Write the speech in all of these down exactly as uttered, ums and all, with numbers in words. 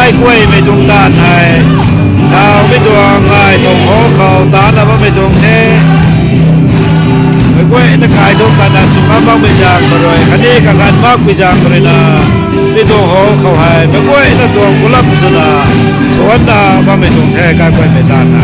Ai kuaymei tuang taanv hei, thaumei tuang ngai tuang ho khou taanna bammei tuang the. Meic guayna kai tuang taanna swngam bammei zaeng khou rui khatni kaganv makpui zaeng khou ruina, mi tuang ho khou hei meic guayna tuang pulap swna thuanna bammei tuang the, kai kuaymei taanna.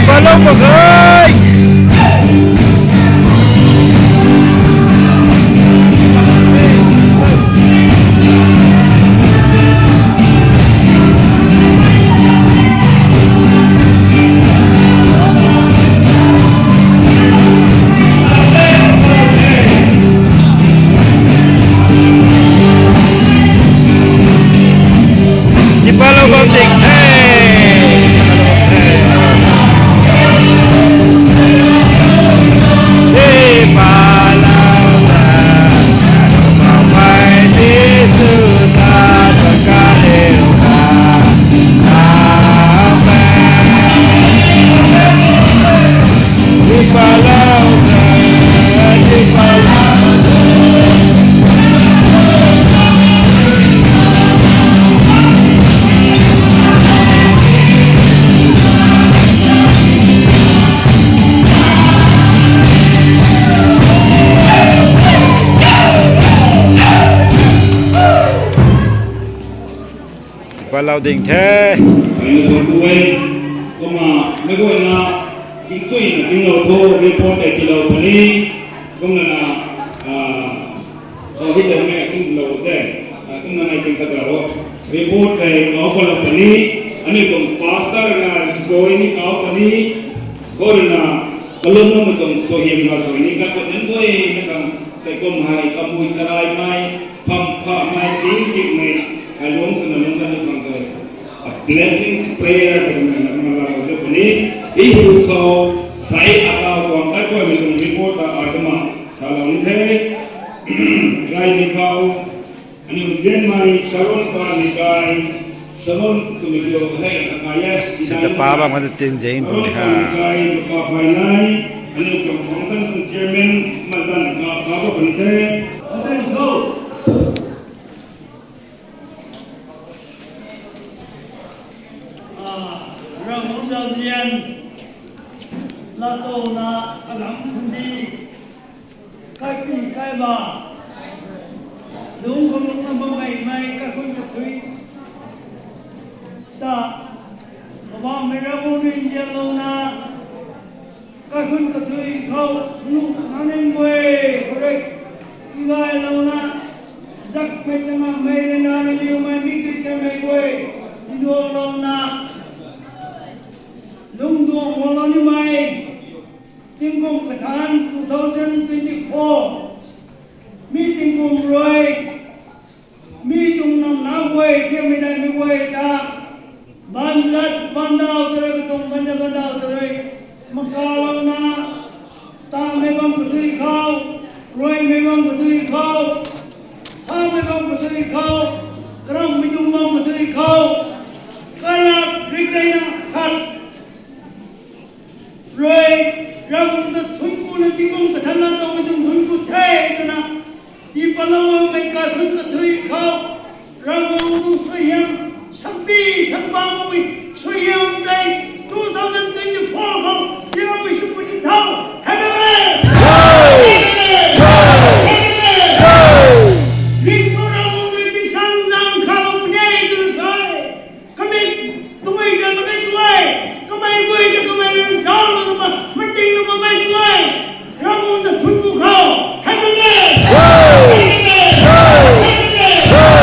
Palau pakai. Tipalou bam ding the. Tipalou ta, Papai Jisu ta, ta ka leu ta. Amen. Tipalou ta, tipalou ta. Tipalou ding the. Aina tuang kuay, kumna meic guayna, tingchuina tinglou thu report tei tiilou puni, kumna na, ah, oh, hi tei mei tinglou the, ah, kumna nai ting khat rau. Report tei kau palou puni, aniu tuang pastor na join ni kau puni, khou rui na, kalum na mei tuang suaihiam na suai ni khat khou nunc guay na khang, sei kum hei, kamui charaimei, pham phamei, ting tikmei, hei lung swna lung kan ni khang tei. A blessing prayer twmei na kumna laa khou se puni, i hu khou, sei akau tuang kai kuaymei tuang report ta ai kumna salou ni the, rai ni khou, aniu zianmei Sharon Kanikai, Sharon twmei kiu hei akai e. Sita pa bam khat tin zeng puni ha. Kanikai, pa phai nai, aniu tuang function tuang chairman, mazan ka, ka ba puni the. Attention. Ah, Ravguangc zauzian, laatow na, alam khundi, kaipi kaiba, lungc khou lungcna bammei kaikhun kathui ta, Poubauhmei Ravguangc rui nzianlouna, kaikhun kathui khou swnu naning guay khou rui tigaylouna, zakmei changamei rui na riliumei mi tui kanmei guay tiduanglouna, lungcduang guanglou nimei tingkum kathan two thousand twenty-four, mi tingkum rui, mi tuang nam na guay thiammei daihmei guay ta, baanzat baandaw ta rui, katuang baanzat baandaw ta rui, makalouna, tamei bam kathui khou, ruaimei bam kathui khou, samei bam kathui khou, karammei tuang bam kathui khou, kalak rikdeina khat, Ravguangc ta thuanc kuna tingkum kathanna tawmei tuang thuanc ku the twna, tii patlou bammei kaikhunc kathui khou, Ravguangc tuang suaihiam, sampi sampang bammei suaihiam tei two thousand twenty-four khou tiiloumei sw puni tho. Happy birthday! Ringpou Ravguangc rui tingsaengzaeng khalou puni e twna sa e. Kamei tumei zan mak ge tu e. Kamei guay ta kamei rui zauclou na bam, matingna bammei guay, Ravguangc ta thuanc ku khou. Happy birthday! Happy birthday! Happy birthday!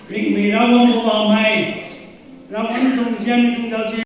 Ringmei Ravguangc khou bammei, Ravguangc tuang zianmei tuang dau